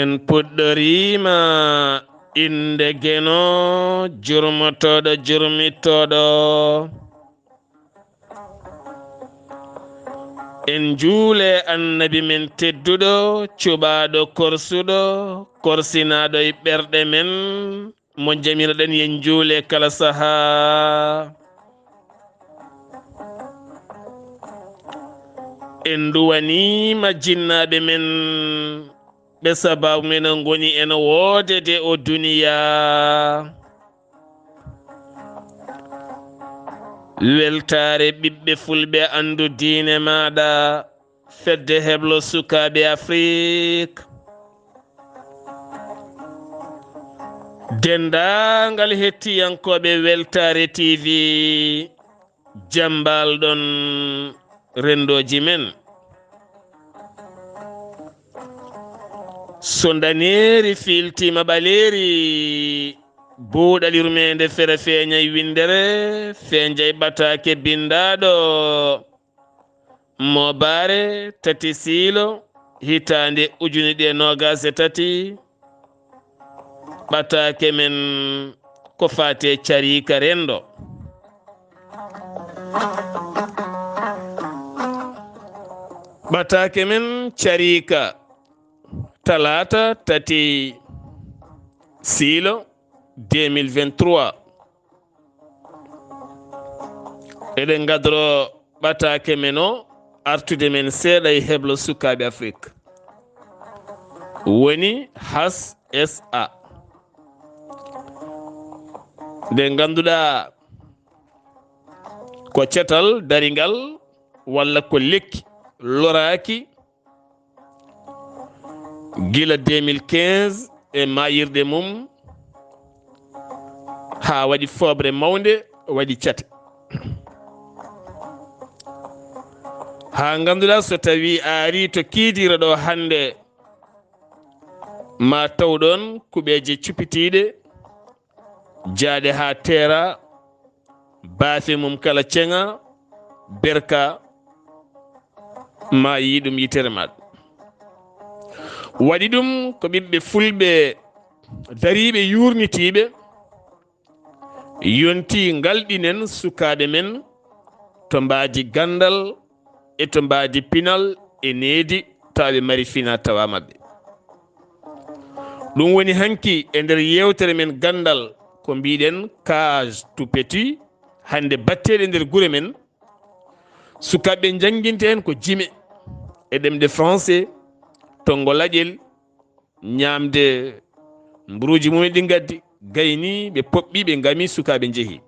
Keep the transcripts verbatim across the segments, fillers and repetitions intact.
En puɗɗoriima innde Geno, jurmotooɗo, jurmitooɗo. En njuule Annabi men tedduɗo, cuɓaaɗo, korsuɗo, korsinaaɗo e ɓerɗe men, mo jamiraɗen, en njuule kala sahaa. En nduwaniima jinnaaɓe men, ɓe sabaabu men ngoni en woodede o duniyaa. Weltaare ɓiɓɓe fulɓe, anndu diine maaɗa, fedde heblo sukaaɓe Afrik. Denndaangal hettiyankooɓe Weltaare T V, jambal ɗon renndooji men. So ndaneeri fiiltiima ɓaleeri, buuɗal yurmeende fere feeñay winndere, feeñay ɓataake binndaaɗo. Moobaare tati siilo, hitaande ujunere e noogaas e tati, ɓataake men ko faati e cariika renndo. Ɓataake men cariika, talaata tati siilo deux mille vingt-trois. Eɗen ngadoro ɓataake men o artude men seeɗa e heblo sukaaɓe Afrik. Woni H S A. Nde ngannduɗaa ko cetal daringal walla ko lekki loraaki gila deux mille quinze e maayirɗe mum, haa waɗi fooɓre mawnde, waɗi cate. Haa ngannduɗaa, so tawii a arii to Kiidiira ɗo hannde, ma taw ɗoon kuɓeeje cupitiiɗe, jaaɗe haa teera, baafe mum kala ceŋa, berka, ma yii ɗum yitere ma. Waɗi ɗum ko ɓiɓɓe fulɓe dariiɓe, yuurnitiiɓe, yontii ngalɗinen sukaaɓe men to mbaadi ganndal e to mbaadi pinal e needi, tawa ɓe mari fina tawa maɓɓe. Ɗum woni hanki e nder yeewtere men ganndal ko mbiɗen case tout petit, hannde batteɗe nder gure men. Sukaaɓe jannginte heen ko jime e ɗemɗe français, tonngo laƴel, ñaamde mburuuji mumen ɗi ngaddi, gayni ɓe poɓɓi, ɓe ngami, sukaaɓe njehi.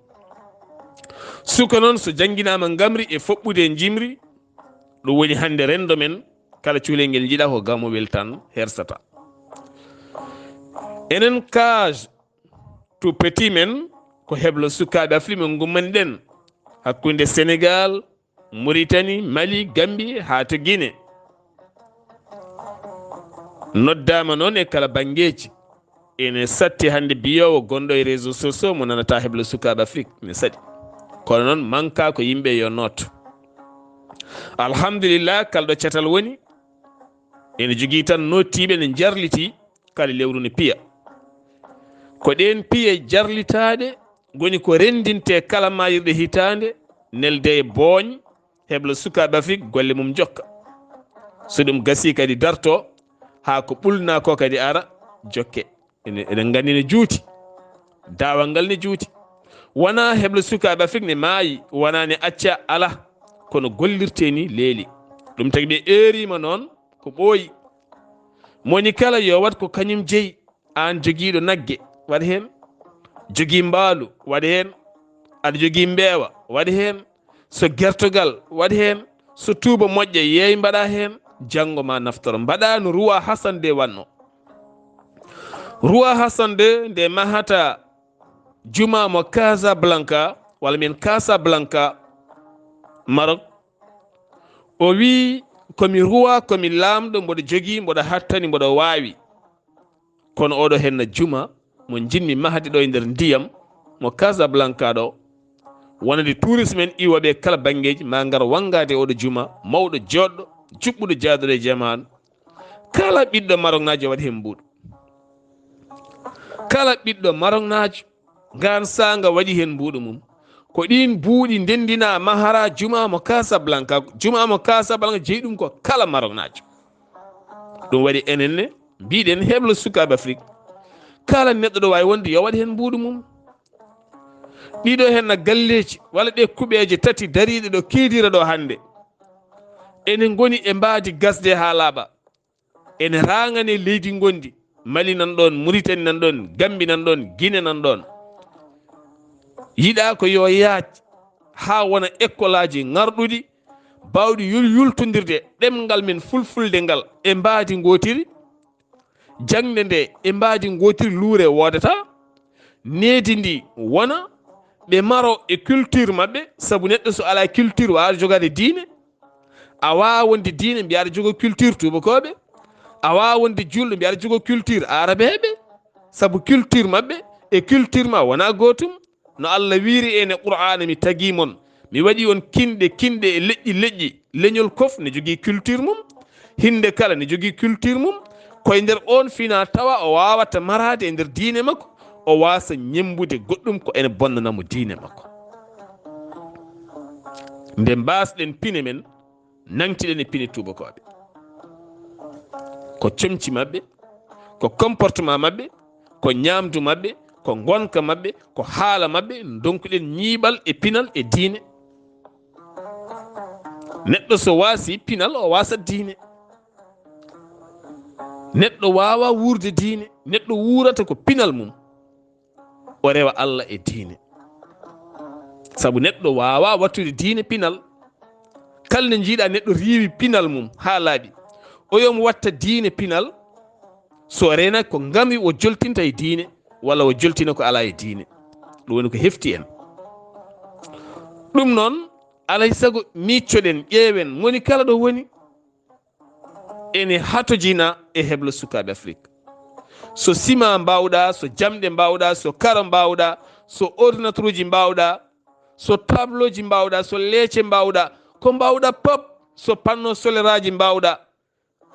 Suka noon so jannginaama ngamri e foɓɓude e njimri, ɗum woni hannde renndo men, kala cukalel ngel njiɗa ko gamo weltan hersata. Enen case tout petit men ko heblo sukaaɓe Afrik men ngummaniɗen hakkunde Senegal, Mauritanie, Mali, Gambie, haa to Guinée. Noddaama noon e kala banngeeji. Ene satti hannde biyoowo gonɗo e réseaux sociaux mo nanata heblo sukaaɓe Afrik, ne saɗi. Kono noon manka ko yimɓe yo noot. Alhamdulillah, kala ɗo catal woni, ene jogii tan nottiiɓe ne jarlitii, kala lewru ne piya. Ko ɗeen piye jarlitaaɗe ngoni ko renndintee kala maayirɗe hitaande, nelde e booñ, heblo sukaaɓe Afrik golle mum jokka. So ɗum gasii kadi darto, haa ko ɓulnaa ko kadi ara, jokke. Ene, eɗen nganndi ne juuti. Daawal ngal ne juuti. Wonaa heblo sukaaɓe Afrik ne maayi, wonaa ne acca, alaa. Kono gollirtee ni leeli. Ɗum tagi ɓe eeriima noon ko ɓooyi. Moni kala yo waɗ ko kañum jeyi. Aan jogiiɗo nagge, waɗ heen. Jogii mbaalu, waɗ heen. Aɗa jogii mbeewa, waɗ heen. So gertogal, waɗ heen. So tuuba moƴƴa, yeey mbaɗa heen. Janngo ma naftoro. Mbaɗa no Roi Hassan deux waɗno. Roi Hassan deux nde mahata juma mo Casablanca, walla mbiyen Casablanca, Maroc. O wi, "Komi ruwa, komi laamɗo, mboɗo jogii, mboɗo hattani, mboɗo waawi. Kono oɗo henna juma mo njinmi mahde ɗo e nder ndiyam, mo Casablanca ɗo, wonande tourisme en iwoɓe kala banngeeji, ma ngar wanngaade oɗo juma mawɗo, jooɗɗo, juɓɓuɗo, jaaduɗo e jamaanu. Kala ɓiɗɗo Maroknaajo waɗi heen mbuuɗu. Kala ɓiɗɗo Maroknaajo ngaan saanga waɗi heen mbuuɗu mum. Ko ɗiin buuɗi ndendina mahara juma mo Casablanca. Juma mo Casablanca jeyi ɗum ko kala Maroknaajo." Ɗum waɗi enen ne mbiɗen heblo sukaaɓe Afrik. Kala neɗɗo ɗo waawi wonde yo waɗ heen mbuuɗu mum. Ɗiɗo heen na galleeji walla ɗe kuɓeeje tati dariiɗe ɗo keedira ɗo hannde. Ene ngoni e mbaadi gasde haa laaɓa. Ene raangane leydi ngondi. Mali nan ɗoon, Muritani nan ɗoon, Gambi nan ɗoon, Gine nan ɗoon. Yiɗaa ko yo yaaj haa wona ekkolaaji ŋarɗuɗi, baawɗi yul-, yultondirde ɗemngal men fulfulde ngal e mbaadi ngootiri. Jaŋde nde e mbaadi ngootiri luure woodata. Needi ndi wona ɓe maro e culture maɓɓe, sabu neɗɗo so alaa culture waawaa jogaade diine. A waawaa wonde diine mbiyaa aɗa jogoo culture tuubakooɓe. A waawaa wonde juulɗo mbiyaa aɗa jogoo culture aarabeeɓe. Sabu culture maɓɓe e culture ma wonaa gootum. No Allah wiiri en e Qur'aana, "Mi tagii mon, mi waɗi on kinɗe kinɗe e leƴƴi leƴƴi." Leñol fof ne jogii culture mum. Hinnde kala ne jogii culture mum. Ko e nder oon fina tawa o waawata maraade e nder diine makko, o waasa ñemmbude goɗɗum ko ene bonnana mo diine makko. Nde mbaasɗen pine men, nangtiɗen e pine tuubakooɓe. Ko comci maɓɓe, ko comportement maɓɓe, ko ñaamdu maɓɓe, ko ngonka maɓɓe, ko haala maɓɓe, ndonkuɗen ñiiɓal e pinal e diine. Neɗɗo so waasi pinal, o waasat diine. Neɗɗo waawaa wuurde diine, neɗɗo wuurata ko pinal mum. O rewa Allah e diine. Sabu neɗɗo waawaa wattude diine pinal. Kala nde njiiɗaa neɗɗo riiwi pinal mum haa laaɓi, o yo mo watta diine pinal. So o reenaaki ko ngam o joltinta e diine, walla o joltina ko alaa e diine. Ɗum woni ko hefti en. Ɗum noon, alaa e sago miccoɗen, ƴeewen, moni kala ɗo woni. Ene hatojina e heblo sukaaɓe Afrik. So sima mbaawɗaa, so jamɗe mbaawɗaa, so karo mbaawɗaa, so ordinateuruuji mbaawɗaa, so tableauji mbaawɗaa, so leece mbaawɗaa, ko mbaawɗaa pop, so panneau soleraaji mbaawɗaa,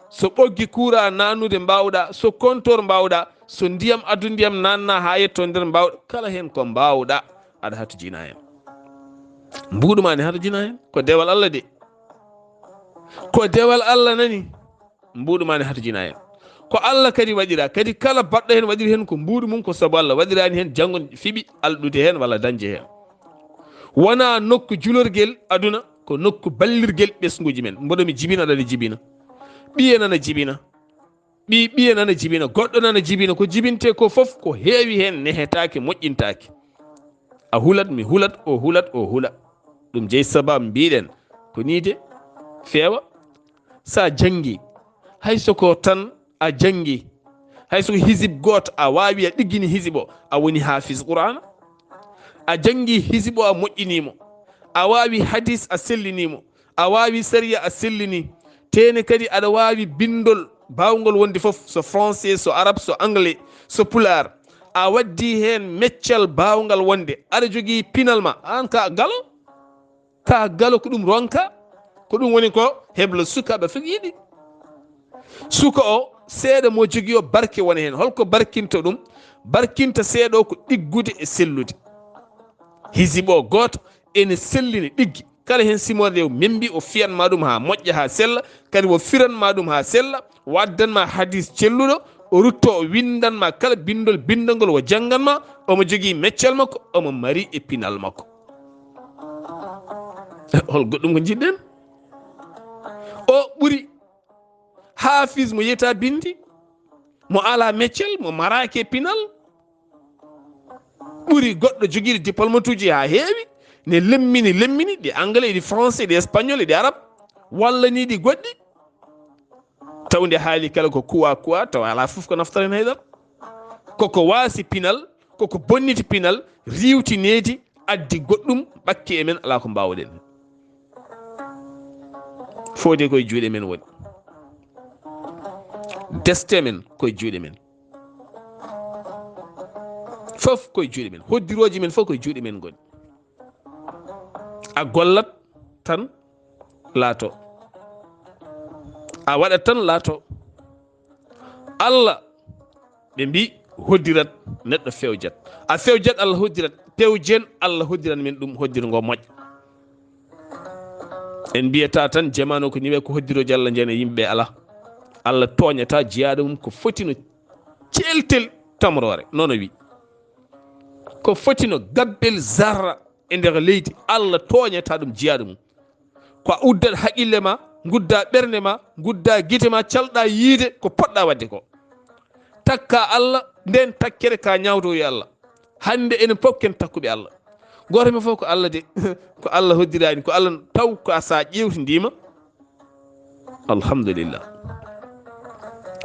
so ɓoggi kuuraa naannude mbaawɗaa, so compteur mbaawɗaa, so ndiyam addu ndiyam naannaa haa yetto nder mbaawɗaa, kala heen ko mbaawɗaa, aɗa hatojina heen. Mbuuɗu ma ne hatojina heen. Ko dewal Allah de. Ko dewal Allah nani. Mbuuɗu ma ne hatojina heen. Ko Allah kadi waɗira. Kadi kala baɗɗo heen waɗiri heen ko mbuuɗu mum, ko sabu Allah waɗirani heen janngo fiɓi alɗude heen walla dañde heen. Wonaa nokku julorgel aduna, ko nokku ballirgel ɓesnguuji men. Mboɗo mi jibina, aɗa jibina. Ɓiye nana jibina. Ɓii, ɓiye nana jibina, goɗɗo nana jibina. Ko jibintee ko fof, ko heewi heen nehetaake, moƴƴintaake. A hulat, mi hulat, o hulat, o hula. Ɗum jeyi sababu mbiɗen ko nii de feewa. So a janngi, hay so ko tan a janngi, hay so ko hisib gooto a waawi, a ɗiggini hisib o, a woni haafis Qur'aana. A janngi hisib o, a moƴƴinii mo. A waawi hadis, a sellinii mo. A waawi sariya, a sellini. Tee ne kadi aɗa waawi binndol baawngol wonde fof, so français, so arabe, so anglais, so pulaar. A waɗdi heen meccal baawngal wonde aɗa jogii pinal ma. Aan ka galo. Ka galo ko ɗum ronka. Ko ɗum woni ko heblo sukaaɓe fof yiɗi. Suka o, seeɗa mo jogii o, barke wona heen. Holko barkinta ɗum? Barkinta seeɗa o ko ɗiggude e sellude. Hisib o gooto ene sellini, ɗiggi. Kala heen simorde o membi, o fiyan ma ɗum haa moƴƴa, haa sella, kadi o firan ma ɗum haa sella, o addan ma hadis celluɗo, o rutto, o winndan ma kala binndol binndangol o janngan ma, omo jogii meccal makko, omo mari e pinal makko. Hol goɗɗum ko njiɗɗen? O ɓuri haafis mo yiyata binndi, mo alaa meccal, mo maraaki e pinal, ɓuri goɗɗo jogiiɗo diplôme uji haa heewi, ne lemmini, lemmini, ɗi anglais, ɗi français, ɗi espagnol, ɗi arab, walla ni ɗi goɗɗi. Taw nde haali kala ko kuwa, kuwa, tawa alaa fof ko naftata heen haydara. Koko waasi pinal, koko bonniti pinal, riiwti needi, addi goɗɗum, ɓakki e men, alaa ko mbaawɗen. Fof de koye juuɗe men woni. Deste men koye juuɗe men. Fof koye juuɗe men. Hoddirooji men fof koye juuɗe men ngoni. A gollat tan laato. A waɗat tan laato. Allah, ɓe mbi, hoddirat, neɗɗo fewjat. A fewjat, Allah hoddirat. Pewjen, Allah hoddiran min ɗum, hoddirgo moƴƴo. En mbiyata tan jamaanu ko ni wayi ko hoddirooji Allah njana yimɓe alaa. Allah tooñata jiyaaɗo mum ko foti no ceeltel tamroore, noon o wi. Ko foti no gabbel zarra e nder leydi, Allah tooñata ɗum jiyaaɗo mum. Ko a uddat haqille ma, ngudda ɓernde ma, ngudda gite ma, calɗa yiide ko poɗɗa waɗde ko. Takka Allah, nden takkere ka ñaawto e Allah. Hannde enen fof ken takkuɓe Allah. Gooto men fof ko Allah de, ko Allah hoddirani, ko Allah taw ko a sa ƴeewtindima. Alhamdulillah.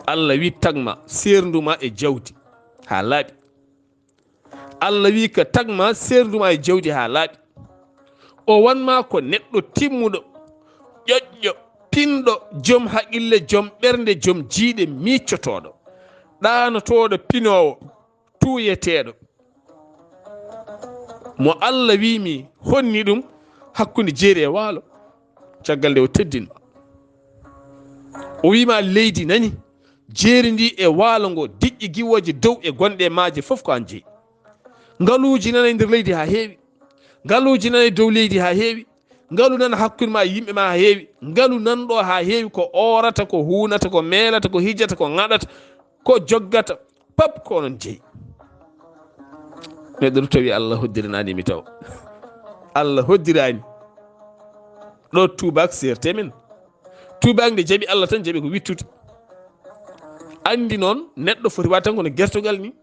Allah wi tagma, seerndu ma e jawdi haa laaɓi. Allah wi ka tagma, seerndu ma e jawdi haa laaɓi. O wanma ko neɗɗo timmuɗo, ƴoƴƴo, pinɗo, jom haqille, jom ɓernde, jom jiiɗe, miccotooɗo, ɗaanotooɗo, pinoowo, tuuyeteeɗo. Mo Allah wi mi honni ɗum hakkunde jeeri e waalo, caggal nde o teddin ma. O wi ma leydi nani, jeeri ndi e waalo ngo, diƴƴe giwooje dow e gonɗe e maaje fof ko an jeyi. Ngaluuji nana e nder leydi haa heewi. Ngaluuji nana e dow leydi haa heewi. Ngalu nana hakkunde ma e yimɓe ma haa heewi. Ngalu nan ɗo haa heewi ko oorata, ko huunata, ko meelata, ko hijata, ko ŋaɗata, ko joggata. Pap ko onon jeyi. Neɗɗo ɗo tawi Allah hoddiranaani mi taw. Allah hoddirani. Ɗo tubaak seerte men. Tubaak nde jaɓi Allah tan jaɓi ko wittude. Andi noon neɗɗo foti waɗde tan kono gertogal ni.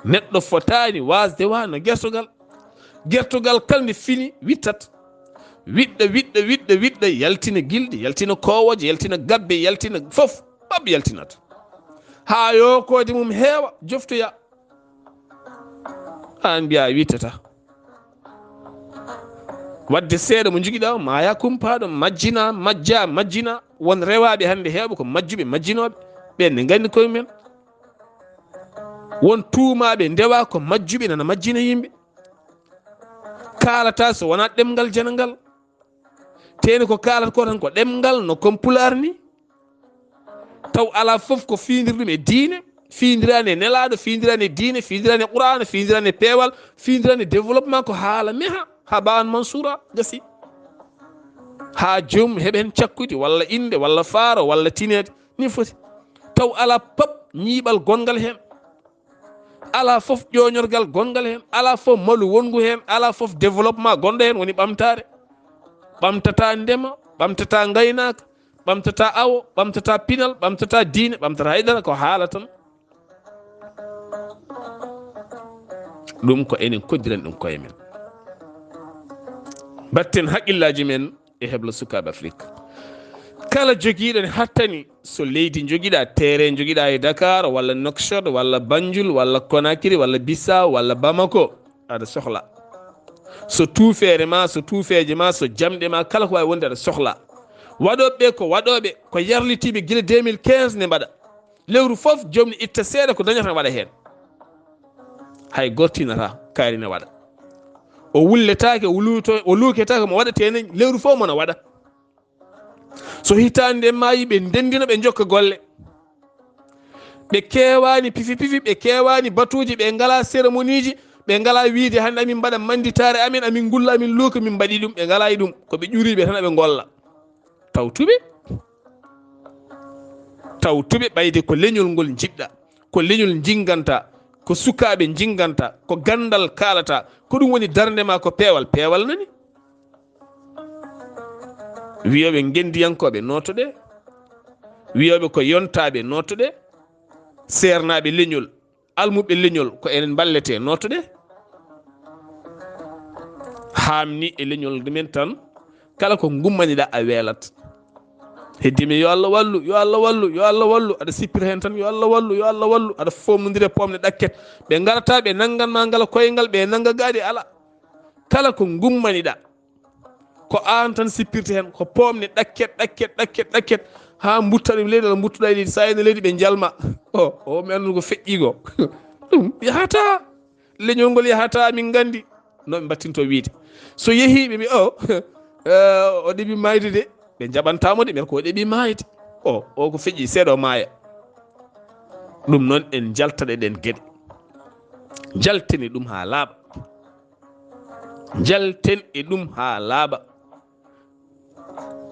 Neɗɗo fotaani waasde wa no gertogal. Gertogal kala nde fini wittat. Wiɗɗa, wiɗɗa, wiɗɗa, wiɗɗa, yaltina gilɗi, yaltina kowoje, yaltina gabbe, yaltina fof. Pap yaltinat. Haa yookoode mum heewa, joftoya. Aan mbiya a wittata. Wadde seeɗa mo njogiɗa o, maaya kumpaaɗo, majjina, majja, majjina. Won rewaaɓe hannde heewɓe ko majjuɓe, majjinooɓe. Ɓen ne nganndi koye men. Won tuumaaɓe ndewa ko majjuɓe nana majjina yimɓe. Kaalata so wonaa ɗemngal janangal. Teeni ko kaalata ko tan ko ɗemngal no kon pulaar ni. Taw alaa fof ko fiindir ɗum e diine, fiindiraani e nelaaɗo, fiindiraani e diine, fiindiraani e qur'aana, fiindiraani e peewal, fiindiraani e développement, ko haala meha, haa baan mansuura gasi. Haa joom heɓa heen cakkudi, walla innde, walla faaro, walla tineede, ni foti. Taw alaa pap ñiiɓal gonngal heen. Alaa fof ƴooñorgal gonngal heen, alaa fof malu wonngu heen, alaa fof développement gonɗo heen woni ɓamtaare. Ɓamtata ndema, ɓamtata ngaynaaka, ɓamtata awo, ɓamtata pinal, ɓamtata diine, ɓamtata haydara, ko haala tan. Ɗum ko enen koddiren ɗum koye men. Mbatten haqqillaaji men e heblo sukaaɓe Afrik. Kala jogiiɗo ne hattani, so leydi jogiɗa, terrain jogiɗa e Dakar, walla Nouakchott, walla Banjul, walla Conakry, walla Bissau, walla Bamako, aɗa sohla. So tuufeere ma, so tuufeeje ma, so jamɗe ma, kala ko wawi wonde aɗa sohla. Waɗoɓe ɓe ko waɗoɓe, ko yarlitiɓe gila deux mille quinze ne mbaɗa. Lewru fof jomni itta seeɗa ko dañata waɗa heen. Hay gortinata kaari ne waɗa. O wulletaake, o luuto-, o luuketaake, mo waɗa tenen lewru fof mona waɗa. So hitaande nde maayi, ɓe ndendina, ɓe njokka golle. Ɓe keewaani pifi pifi, ɓe keewaani batuuji, ɓe ngalaa cérémonieji, ɓe ngalaa wiide hannde amin mbaɗa manditaare amin, amin ngulla, amin luuka, min mbaɗi ɗum, ɓe ngalaa e ɗum. Ko ɓe ƴuriiɓe tan aɓe ngolla. Tawtuɓe, tawtuɓe ɓayde ko leñol ngol njiɗɗa, ko leñol njinganta, ko sukaaɓe njinganta, ko ganndal kaalata, ko ɗum woni darnde ma, ko peewal, peewal nani. Wiyooɓe ngenndiyankooɓe nootoɗe, wiyooɓe ko yontaaɓe nootoɗe, seernaaɓe leñol, almuɓɓe leñol, ko enen mballete nootoɗe. Haamni e leñol men tan, kala ko ngummaniɗa a weelat. Heddi mi, yo Allah wallu, yo Allah wallu, yo Allah wallu. Aɗa sippira heen tan, yo Allah wallu, yo Allah wallu. Aɗa foomnondire poomne ɗakket. Ɓe ngarata, ɓe nanngan ma ngal koyngal, ɓe nannga gaaɗi, ala. Kala ko ngummaniɗa, ko aan tan sippirta heen, ko poomne ɗakket, ɗakket, ɗakket, ɗakket, haa mbutta ɗum leydi, walla mbuttuɗa e leydi, so a yehno leydi, ɓe njalma. O, o mi anndu ko feƴƴi ko. Ɗum yahata, leñol ngol yahata, min nganndi no ɓe mbattinto wiyde. So yehii, ɓe mbiya, o, eh, o ɗeɓi maayde de, ɓe njaɓantaamo de, mbiyata ko o ɗeɓi maayde. O, o ko feƴƴi, seeɗa o maaya. Ɗum noon, en njaltat e ɗeen geɗe. Njaltene ɗum haa laaɓa. Njalten e ɗum haa laaɓa.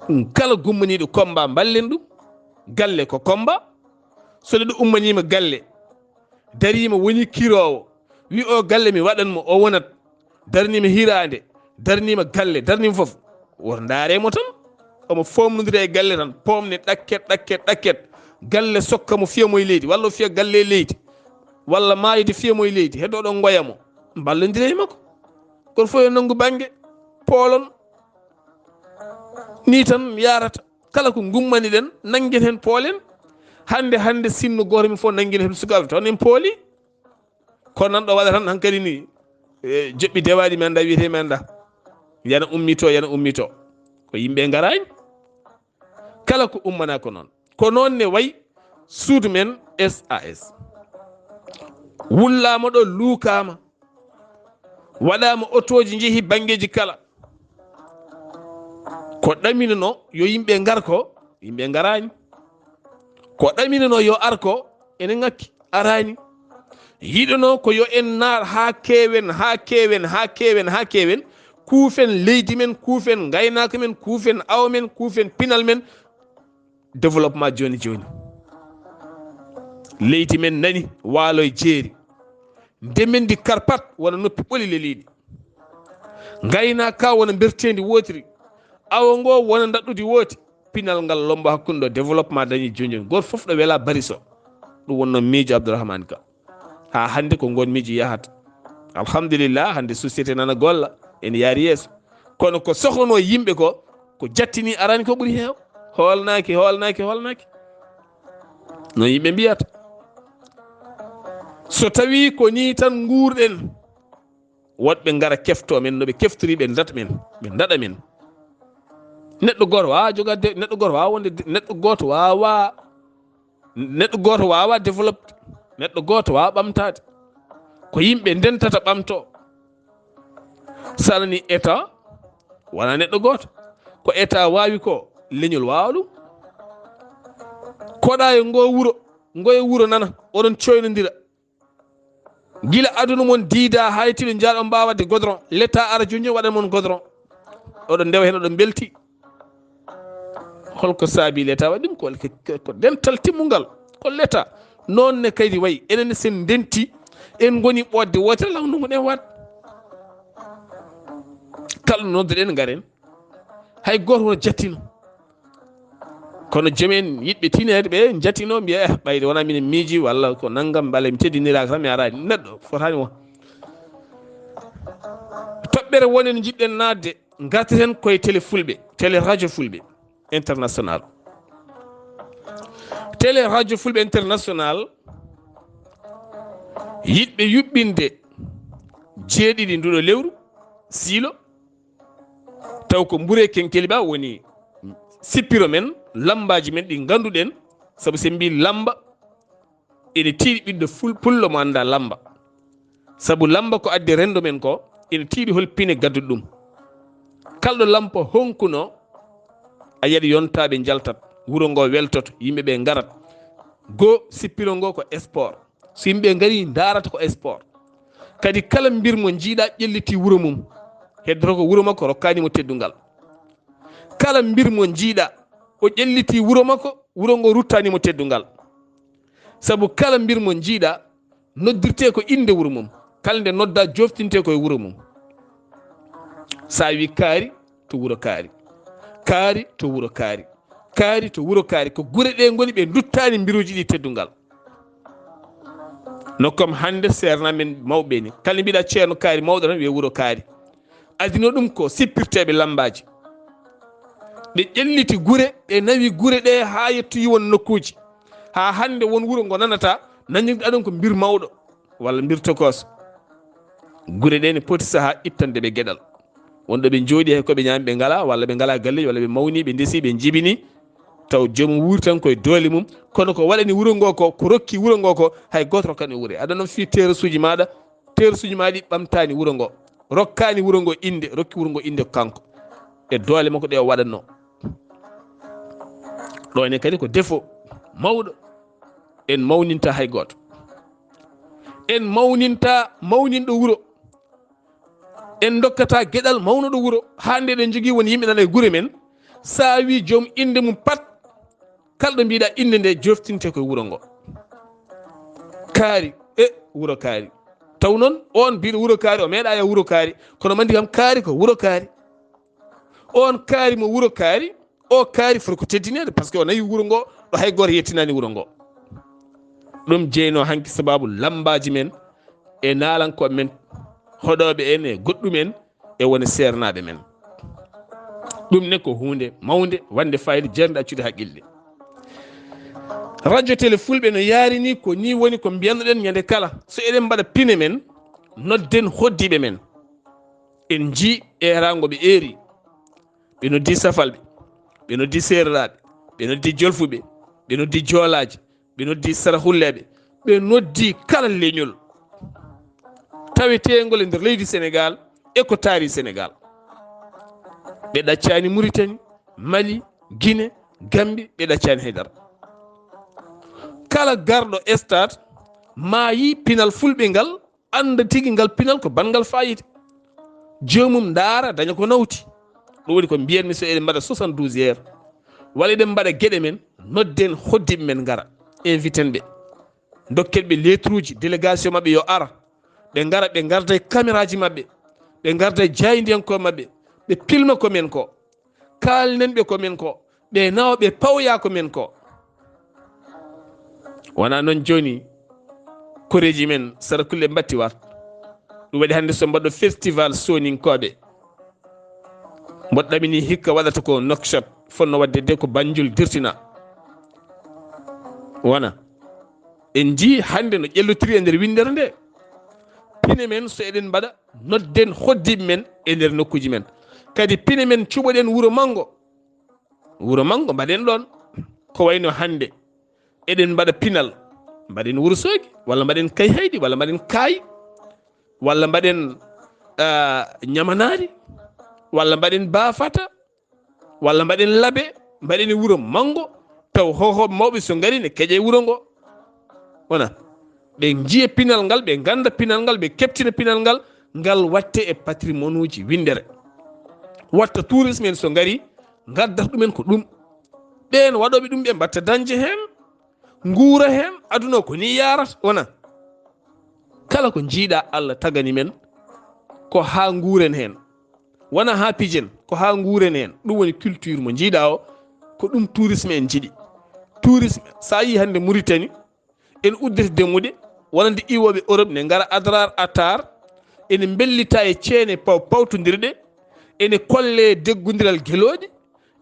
Ɗum kala gummaniiɗo combat, mballen ɗum. Galle ko combat. So neɗɗo ummaniima galle, dariima, woni kiroowo, wi o galle mi waɗan mo, o wonat. Darniima hiraande, darniima galle, darniima fof. Woto ndaare mo tan. Omo foomnondira e galle tan, poomne ɗakket, ɗakket, ɗakket. Galle sokka mo, fiya mo e leydi, walla o fiya galle e leydi, walla maayde fiya mo e leydi, heddo ɗon ngoya mo. Mballondire e makko. Goto fof yo nanngu bannge, poolon. Ni tan yarata. Kala ko ngummaniɗen, nanngen heen poolen. Hannde, hannde, sinno gooto min fof nanngen heen sukaaɓe, toon en pooli. Kono nan ɗo waɗa tan hankadi ni, e, joɓɓi dewaaɗi mi annda, wiyetee mi annda. Yana ummito, yana ummito. Ko yimɓe ngaraani. Kala ko ummana ko noon. Ko noon ne wayi suudu men S A S. Wullaama ɗo, luukaama. Waɗaama otooji njehi banngeeji kala. Ko ɗaminanoo yo yimɓe ngar ko, yimɓe ngaraani. Ko ɗaminanoo yo ar ko, ene ŋakki, araani. Yiɗanoo ko yo en naar haa keewen, haa keewen, haa keewen, haa keewen. Kuufen leydi men, kuufen ngaynaaka men, kuufen awo men, kuufen pinal men. Développement jooni jooni. Leydi men nani, waalo e jeeri. Ndemendi karpat wona noppi ɓoli leliiɗi. Ngaynaaka wona mberteendi wootiri. Awo ngo wona ndaɗɗudi wooti. Pinal ngal lombo hakkunde ɗo, développement dañi jooni jooni. Gooto fof ɗo wela bariso. Ɗum wonno miijo Abdourahmane Ka. Haa hannde ko ngoon miijo yahata. Alhamdulillah, hannde société nana golla, ene yaari yeeso. Kono ko sohlanoo yimɓe ko, ko jattini arani ko ɓuri heew. Hoolnaaki, hoolnaaki, hoolnaaki. No yimɓe mbiyata. So tawii ko nii tan nguurɗen, woɗɓe ngara keftoo men no ɓe keftori, ɓe ndaɗa men, ɓe ndaɗa men. Neɗɗo gooto waawaa jogaade, neɗɗo gooto waawaa wonde, neɗɗo gooto waawaa, neɗɗo gooto waawaa développé, neɗɗo gooto waawaa ɓamtaade. Ko yimɓe ndentata ɓamtoo. Salani État, wonaa neɗɗo gooto. Ko État waawi ko, leñol waawa ɗum. Koɗa e ngo wuro, ngo e wuro nana, oɗon coynondira. Gila aduna mon diida haa e tilo njaar on mbaawa waɗde goudron. L'État ara jooni jooni waɗan mon goudron. Oɗon ndewa heen, oɗon mbelti. Holko saabi l'État waɗi ɗum? Ko, ko, ko dental timmungal. Ko l'État. Noon ne kadi wayi. Enen ne sen ndenti, en ngoni ɓoodde wootere, law ndungu ɗen waat. Kala no nodduɗen, ngaren. Hay gooto wona jattino. Kono joom en yiɗɓe tiineede ɓe njatino, mbiya, "Eh, ɓayde wonaa minen miiji, walla ko nanngam, mbale mi teddiniraaka tan, mi araani." Neɗɗo fotaani won. Toɓɓere wonen njiɗɗen naatde, ngarteten koye télé fulɓe, télé radio fulɓe international. Télé radio fulɓe international, yiɗɓe yuɓɓinde jeeɗiɗi nduɗo lewru, siilo, taw ko mbure kenkeli ba woni sippiro men, lammbaaji men ɗi ngannduɗen, sabu sen mbi lamba, ene tiiɗi ɓiɗɗo ful-, pullo mo annda lamba. Sabu lamba ko addi renndo men ko, ene tiiɗi hol pine gadduɗo ɗum. Kalɗo lampa honkuno, a yiyat yontaaɓe njaltat, wuro ngo weltoto, yimɓe ɓe ngarat. Goo sippiro ngo ko sport. So yimɓe ngari, ndaarata ko sport. Kadi kala mbir mo njiiɗa ƴelliti wuro mum, heddoro ko wuro makko rokkaani mo teddungal. Kala mbir mo njiiɗa o ƴelliti wuro makko, wuro ngo ruttaani mo teddungal. Sabu kala mbir mo njiiɗa noddirte ko innde wuro mum, kala nde nodda joftinte ko e wuro mum. Sa wi kaari to wuro kaari, kaari to wuro kaari, kaari to wuro kaari, ko gure ɗe ngoni ɓe nduttaani mbiruuji ɗi teddungal. No comme hannde seernaaɓe men mawɓe ni, kala mbiɗa ceerno kaari mawɗo tan wiye wuro kaari. Adino ɗum ko sippirteeɓe lammbaaji. Ɓe ƴelliti gure, ɓe nawi gure ɗe haa yettoyi won nokkuuji. Haa hannde won wuro ngo nanata, nanirɗa ɗon ko mbir mawɗo walla mbir tokooso. Gure ɗe ne poti sahaa ittande ɓe geɗal. Wonɗo ɓe njooɗi hay ko ɓe ñaami ɓe ngalaa, walla ɓe ngalaa galleeji, walla ɓe mawni, ɓe ndesi, ɓe njibini. Taw joomum wuuri tan koye doole mum. Kono ko waɗani wuro ngo ko, ko rokki wuro ngo ko, hay gooto rokkani wuure. Aɗa noon fii terasuuji maaɗa, terasuuji maa ɗi ɓamtaani wuro ngo. Rokkaani wuro ngo innde, rokki wuro ngo innde ko kanko. E doole makko ɗe o waɗatnoo. Ɗo ne kadi ko défaut mawɗo. En mawninta hay gooto. En mawninta mawninɗo wuro. En dokkata geɗal mawnuɗo wuro. Haa nde ɗen njogii won yimɓe nana e gure men. So a wii joom innde mum pat, kala ɗo mbiɗa innde nde joftinte koye wuro ngo. Kaari, e wuro Kaari. Taw noon, on mbiɗo wuro Kaari, o meeɗa ya wuro Kaari. Kono mandi kam Kaari ko wuro Kaari. On Kaari mo wuro Kaari, o Kaari foti ko teddineede, parce que o nawi wuro ngo, ɗo hay gooto yettinaani wuro ngo. Ɗum jeyno hanki sababu lambaaji men, e naalankooɓe men, hoɗooɓe en e goɗɗum en, e wone seernaaɓe men. Ɗum ne ko huunde mawnde, wande fayida, jeernde accude haqqille. Radio Télé Fulɓe no yaarini ko ni woni ko mbiyannoɗen ñande kala. So eɗen mbaɗa pine men, nodden hoddiiɓe men. En njii eeraango ɓe eeri. Ɓe noddi safalɓe, ɓe noddi seereraaɓe, ɓe noddi jolfuɓe, ɓe noddi joolaaji, ɓe noddi sarahulleeɓe, ɓe noddi kala leñol taweteengol e nder leydi Senegaal e ko taari Senegaal. Ɓe ɗaccaani Muritani, Mali, Gine, Gambi, ɓe ɗaccaani haydara. Kala garɗo stade maa yii pinal fulɓe ngal, annda tigi ngal pinal ko banngal fayida. Joomum ndaara, daña ko nawti. Ɗum woni ko mbiyanmi, so eɗen mbaɗa soixante-douze heures, walla eɗen mbaɗa geɗe men, nodden hoddiiɓe men ngara, inviten ɓe. Dokken ɓe lettre uji, délégation maɓɓe yo ara. Ɓe ngara, ɓe ngarda e caméra ji maɓɓe. Ɓe ngarda e jaayndiyankooɓe maɓɓe. Ɓe pilma ko men ko. Kaalnen ɓe ko men ko. Ɓe nawa ɓe pawoya ko men ko. Wona noon jooni, koreeji men sarakulle mbatti war. Ɗum waɗi hannde so mbaɗɗo festival soninkooɓe. Mboɗo ɗamini hikka waɗata ko Nouakchott, fonno waɗde de ko Banjul dirtina. Wona. En njii hannde no ƴellotiri e nder winndere nde. Pine men so eɗen mbaɗa, nodden hoddiiɓe men e nder nokkuuji men. Kadi pine men cuɓoɗen wuro manngo. Wuro manngo mbaɗen ɗoon. Ko wayno hannde eɗen mbaɗa pinal, mbaɗen Wuro Soogi, walla mbaɗen Kayhayɗi, walla mbaɗen Kaay, walla mbaɗen, ah, Ñamanaari, walla mbaɗen Baafata, walla mbaɗen Labe, mbaɗen e wuro manngo, taw hoohooɓe mawɓe so ngari ne keƴa e wuro ngo. Wona, ɓe njiya pinal ngal, ɓe ngannda pinal ngal, ɓe keptina pinal ngal, ngal watte e patrimoine uji winndere. Watta tourisme en so ngari, ngaddata ɗumen ko ɗum. Ɓeen waɗooɓe ɗum ɓe mbatta dañde heen, nguura heen, aduna o ko ni yaarata, wona. Kala ko njiiɗa Allah tagani men, ko haa nguuren heen. Wona haa pijen, ko haa nguuren heen. Ɗum woni culture mo njiiɗa o, ko ɗum tourisme en njiɗi. Tourisme, so a yii hannde Mauritanie, en udditi demmuɗe, wonande iwooɓe Europe ne ngara Adrar Atar, ene mbellita e ceene paw-, pawtondirɗe, ene kolle deggondiral gelooɗi,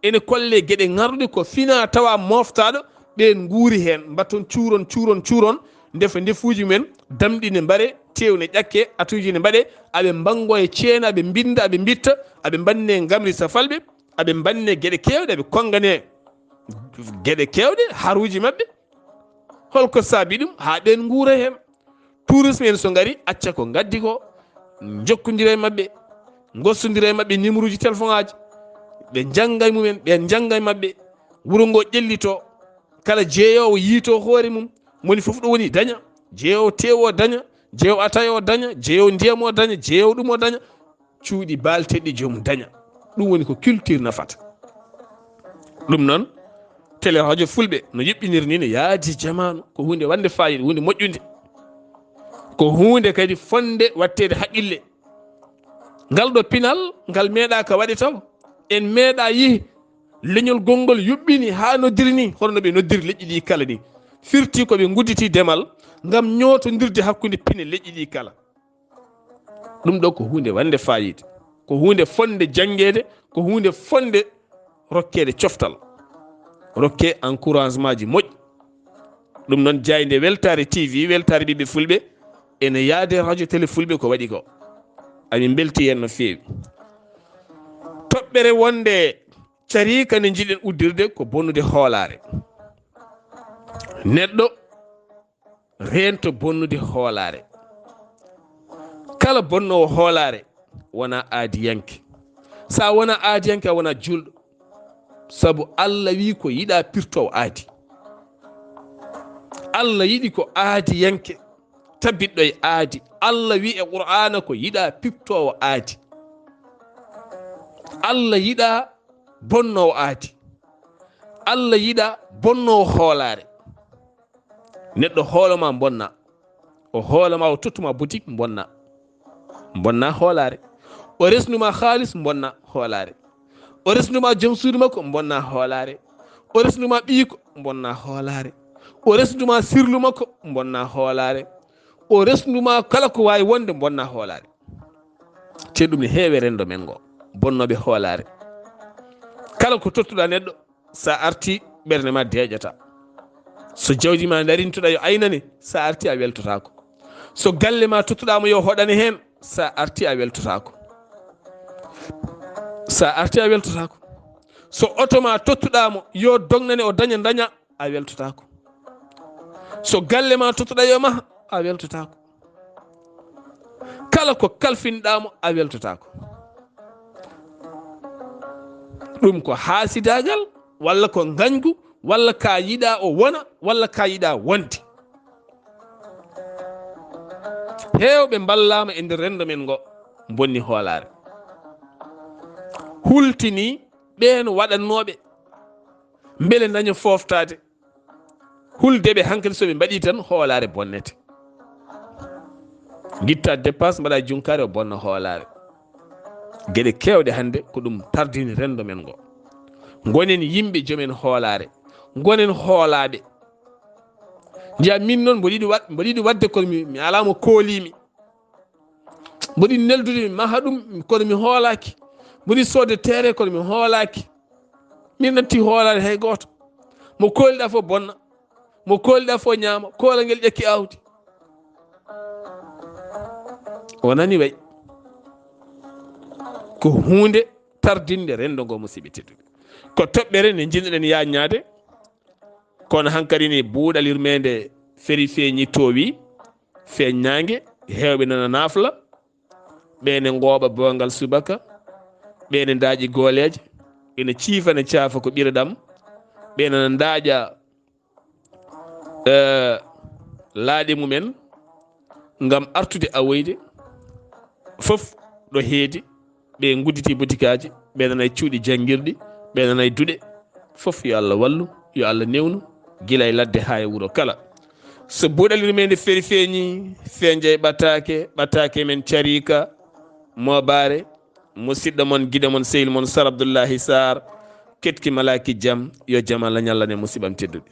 ene kolle geɗe ŋarɗuɗe ko fina tawa moftaaɗo, ɓeen nguuri heen, mbatton cuuron, cuuron, cuuron, ndefa ndefuuji men, damɗi ne mbare, teew ne ƴakke, atuuji ne mbaɗe, aɓe mbanngo e ceene, aɓe mbinnda, aɓe mbitta, aɓe mbanne ngamri safalɓe, aɓe mbanne geɗe keewɗe, aɓe konngane geɗe keewɗe, haruuji maɓɓe. Holko saabi ɗum? Haa ɓeen nguura heen. Tourisme en so ngari, acca ko ngaddi ko, njokkondira e maɓɓe, ngossondira e maɓɓe numéro uji téléphone aji, ɓe njannga e mumen, ɓe njannga e maɓɓe, wuro ngo ƴellito, kala jeeyoowo yiito hoore mum, moni fof ɗo woni daña, jeeyoowo teew o daña, jeeyoowo ataya o daña, jeeyoowo ndiyam o daña, jeeyoowo ɗum o daña, cuuɗi baalteɗi joomum daña. Ɗum woni ko culture nafata. Ɗum noon, télé radio fulɓe no yuɓɓiniri ni, no yaadi jamaanu, ko huunde wande fayida, huunde moƴƴunde. Ko huunde kadi fonde watteede haqqille. Ngal ɗo pinal, ngal meeɗaaka waɗe taw. En meeɗa yihi leñol gonngol yuɓɓini haa noddiri ni, hono no ɓe noddiri leƴƴi ɗi kala ni. Firti ko ɓe ngudditi demal ngam ñootondirde hakkunde pine leƴƴi ɗi kala. Ɗum ɗo ko huunde wande fayida. Ko huunde fonde janngeede, ko huunde fonde rokkeede coftal, rokkee encouragement ji moƴƴi. Ɗum noon, jaaynde Weltaare T V, Weltaare Ɓiɓɓe Fulɓe, ene yaade Radio Télé Fulɓe ko waɗi ko. Amin mbelti heen no feewi. Toɓɓere wonde cariika nde njiɗen uddirde ko bonnude hoolaare. Neɗɗo reento bonnude hoolaare. Kala bonnoowo hoolaare wona aadiyanke. Sa wona aadiyanke, a wona juulɗo. Sabu Allah wi ko yiɗa pirtoowo aadi. Allah yiɗi ko aadiyanke, tabitɗo e aadi. Allah wi e Qur'aana ko yiɗa pirtoowo aadi. Allah yiɗa bonnoowo aadi. Allah yiɗa bonnoowo hoolaare. Neɗɗo hoolo ma, mbonna. O hoolo ma, o tottu ma boutique, mbonna. Mbonna hoolaare. O resnu ma haalis, mbonna hoolaare. O resnu ma joom suudu makko, mbonna hoolaare. O resnu ma ɓiyiko, mbonna hoolaare. O resnu ma sirlu makko, mbonna hoolaare. O resnu ma kala ko waawi wonde, mbonna hoolaare. Te ɗum ne heewe renndo men ngo, bonnooɓe hoolaare. Kala ko tottuɗa neɗɗo, sa arti, ɓernde ma deeƴata. So jawdi ma darintoɗa yo aynane, sa arti a weltotaako. So galle ma tottuɗa mo yo hoɗane heen, sa arti a weltotaako. Sa arti a weltotaako. So oto ma tottuɗa mo yo dognane o daña daña, a weltotaako. So galle ma tottuɗa yo maha, a weltotaako. Kala ko kalfinɗa mo, a weltotaako. Ɗum ko haasidaagal, walla ko ngañgu, walla ka yiɗa o wona, walla ka yiɗa wonde. Heewɓe mballaama e nder renndo men ngo, mbonni hoolaare. Hultini ɓeen waɗannooɓe, mbele daña fooftaade. Hulde ɓe hankadi, so ɓe mbaɗi tan, hoolaare bonnete. Ngitta dépense, mbaɗa junkaare, o bonna hoolaare. Geɗe keewɗe hannde ko ɗum tardini renndo men ngo. Ngonen yimɓe jomen hoolaare. Ngonen hoolaaɓe. Njiya min noon, mboɗo yiɗi wa-, mboɗo yiɗi waɗde, kono mi, mi alaa mo kooliimi. Mboɗi neldude mi maha ɗum, kono mi hoolaaki. Mboɗi soodde terrain, kono mi hoolaaki. Min natti hoolaade hay gooto. Mo kooliɗa fof bonna. Mo kooliɗa fof ñaama. Koolangel ƴakki aawdi. O nani way. Ko huunde tardinde renndo ngo, musidɓe tedduɓe. Ko toɓɓere nde njiɗnoɗen yaññaade. Kono hankadi ni buuɗal yurmeende feri feeñi toowi, feeñnaange, heewɓe nana naafla, ɓe ne ngooɓa boongal subaka, ɓe ne ndaaƴi gooleeje, ina ciifana caafa ko ɓiraɗam, ɓe nana ndaaƴa, eh, laaɗe mumen ngam artude awoyde, fof ɗo heedi, ɓe ngudditi butikaaji, ɓe nana e cuuɗi janngirɗi, ɓe nana e duɗe. Fof yo Allah wallu, yo Allah newnu, gila e ladde haa e wuro kala. So buuɗal yurmeende feri feeñi, feeña e ɓataake, ɓataake men cariika, moobaare, musidɗo mon, giɗo mon, sehil mon, Sar Abdullahi Sarr, ketki malaaki jam, yo jam Allah ñallane musiɓam tedduɓe.